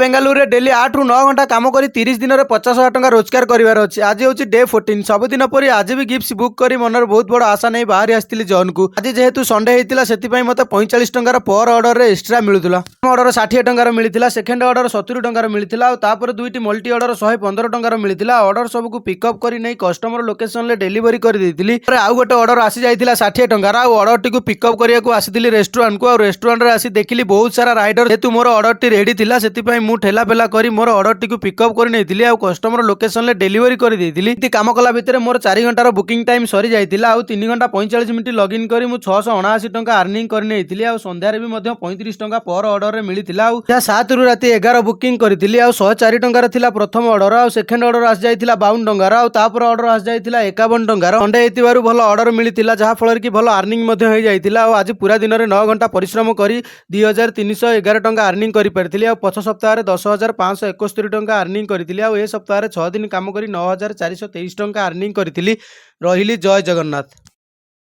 ବେଙ୍ଗାଲୁରୁରେ ଡେଲି 8ରୁ 9 ଘଣ୍ଟା କାମ କରି 30 ଦିନରେ 50,000 ଟଙ୍କା ରୋଜଗାର କରିବାର ଅଛି। ଆଜି ହେଉଛି ଡେ 14। ସବୁଦିନ ପରି ଆଜି ବି ଗିଫ୍ଟ ବୁକ୍ କରି ମନରେ ବହୁତ ବଡ଼ ଆଶା ନେଇ ବାହାରି ଆସିଥିଲି ଜୋନ୍କୁ। ଆଜି ଯେହେତୁ ସଣ୍ଡେ ହେଇଥିଲା, ସେଥିପାଇଁ ମୋତେ 45 ଟଙ୍କାର ପର ଅର୍ଡରରେ ଏକ୍ସଟ୍ରା ମିଳୁଥିଲା। ଅର୍ଡର 60 ଟଙ୍କାର ମିଳିଥିଲା, ସେକେଣ୍ଡ ଅର୍ଡର 70 ଟଙ୍କାର ମିଳିଥିଲା ଆଉ ତାପରେ ଦୁଇଟି ମଲ୍ଟି ଅର୍ଡର 115 ଟଙ୍କାର ମିଳିଥିଲା। ଅର୍ଡର ସବୁକୁ ପିକଅପ୍ କରି ନେଇ କଷ୍ଟମର ଲୋକେସନରେ ଡେଲିଭରି କରିଦେଇଥିଲି। ପରେ ଆଉ ଗୋଟେ ଅର୍ଡର ଆସିଯାଇଥିଲା 60 ଟଙ୍କାର ଆଉ ଅର୍ଡରଟିକୁ ପିକଅପ୍ କରିବାକୁ ଆସିଥିଲି ରେଷ୍ଟୁରାଣ୍ଟକୁ। ଆଉ ରେଷ୍ଟୁରାଣ୍ଟରେ ଆସି ଦେଖିଲି ବହୁତ ସାରା ରାଇଡର। ଯେହେତୁ ମୋର ଅର୍ଡରଟି ରେଡି ଥିଲା, ସେଥିପାଇଁ ମୁଁ ଠେଲା ପେଲା କରି ମୋର ଅର୍ଡରଟିକୁ ପିକଅପ୍ କରି ନେଇଥିଲି ଆଉ କଷ୍ଟମର ଲୋକେସନରେ ଡେଲିଭରି କରିଦେଇଥିଲି। ଏମିତି କାମ କଲା ଭିତରେ ମୋର 4 ଘଣ୍ଟାର ବୁକିଂ ଟାଇମ୍ ସରିଯାଇଥିଲା ଆଉ 3 ଘଣ୍ଟା 45 ମିନିଟ୍ ଲଗ୍ଇନ୍ କରି ମୁଁ 679 ଟଙ୍କା ଆର୍ନିଂ କରି ନେଇଥିଲି। ଆଉ ସନ୍ଧ୍ୟାରେ ବି ମଧ୍ୟ 35 ଟଙ୍କା ପର ଅର୍ଡରରେ ମିଳିଥିଲା। ଆଉ ଯାହା 7ରୁ ରାତି 11 ବୁକିଂ କରିଥିଲି ଆଉ 104 ଟଙ୍କାର ଥିଲା ପ୍ରଥମ ଅର୍ଡର ଆଉ ସେକେଣ୍ଡ ଅର୍ଡର ଆସିଯାଇଥିଲା 52 ଟଙ୍କାର ଆଉ ତାପରେ ଅର୍ଡର ଆସିଯାଇଥିଲା 51 ଟଙ୍କାର। ସଣ୍ଡେ ହେଇଥିବାରୁ ଭଲ ଅର୍ଡର ମିଳିଥିଲା, ଯାହାଫଳରେ କି ଭଲ ଆର୍ନିଂ ମଧ୍ୟ ହେଇଯାଇଥିଲା। ଆଉ ଆଜି ପୁରା ଦିନରେ 9 ଘଣ୍ଟା ପରିଶ୍ରମ କରି 2311 ଟଙ୍କା ଆର୍ନିଂ କରିପାରିଥିଲି। ଆଉ ପଛ ସପ୍ତାହରେ 10,571 ଟଙ୍କା ଆର୍ନିଂ କରିଥିଲି। ଆଉ ଏ ସପ୍ତାହରେ 6 ଦିନ କାମ କରି 9423 ଟଙ୍କା ଆର୍ନିଂ କରିଥିଲି। ରହିଲି, ଜୟ ଜଗନ୍ନାଥ।